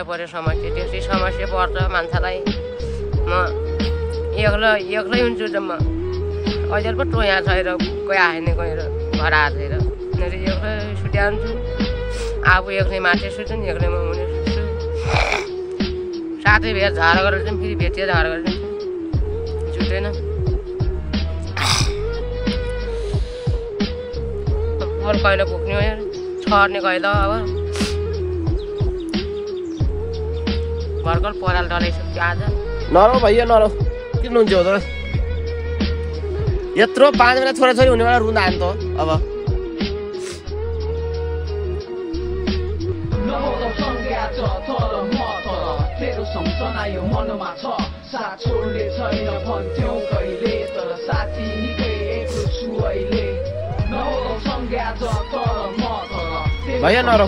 पर्यो समस्या त्यसै समस्या पर्छ मान्छेलाई म एक्लै हुन्छु जम्मा अहिले पो टोया छैर कोही आएन गएर घर आएर मेरो एक्लै सुत्या हुन्छु आफू एक्लै माथि सुत्छु नि एक्लै म हुने सुत्छु साथै भेट झार गरेर चाहिँ फेरि भेटिएर झार गरेर सुत्दैन पोहोर कहिले पुग्ने हो छर्ने कहिले अब भर्खर पराल डलाइसक्यो आज नरौ भैया नरौ किन हुन्छ हो त यत्रो 5 महिना छोराछोरी हुने बेला रुँदा हान त अब भैया नरौ